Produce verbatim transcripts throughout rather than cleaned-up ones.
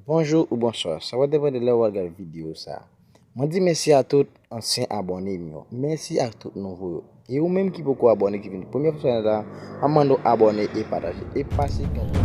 Bonjou ou bonswa, sa va depann de lè w al gade videyo sa. Mwen di mèsi a tout ansyen abòne m yo. Mèsi ak tout nouvo yo. E ou menm ki poko abòne, ki vin premye fwa sou chanèl la, m ap mande w abòne e pataje. E pase gade.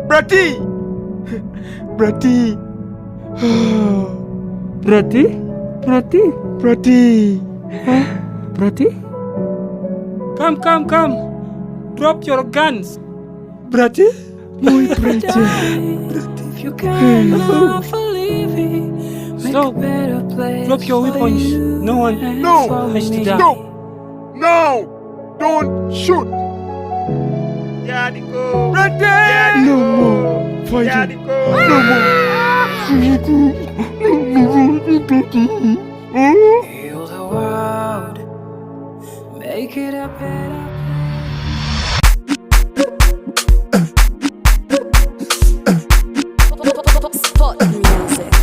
Brati! Brati! Brati? Brati? Brati? Huh? Brati? Come, come, come! Drop your guns! Brati? Mwen prete. Stop. Drop your weapons. No one No. wants to die. No. No. Don't shoot. Yadiko. Brati. Yadiko. No more fighting. Yadiko. No more. Heal the world. Make it a better place. Spot music.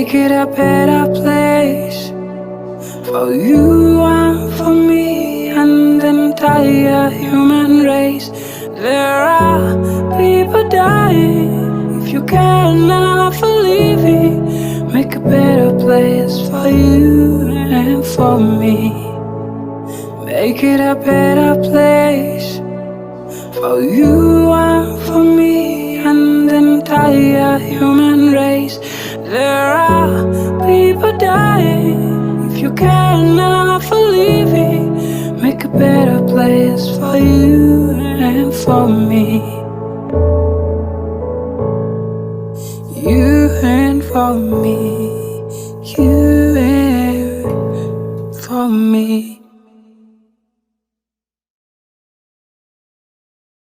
Make it a better place for you and for me and the entire human race. There are people dying. If you care enough for living, make a better place for you and for me. Make it a better place for you and for me and the entire human race. There are people dying. If you care enough for living, make a better place for you and for me. You and for me. You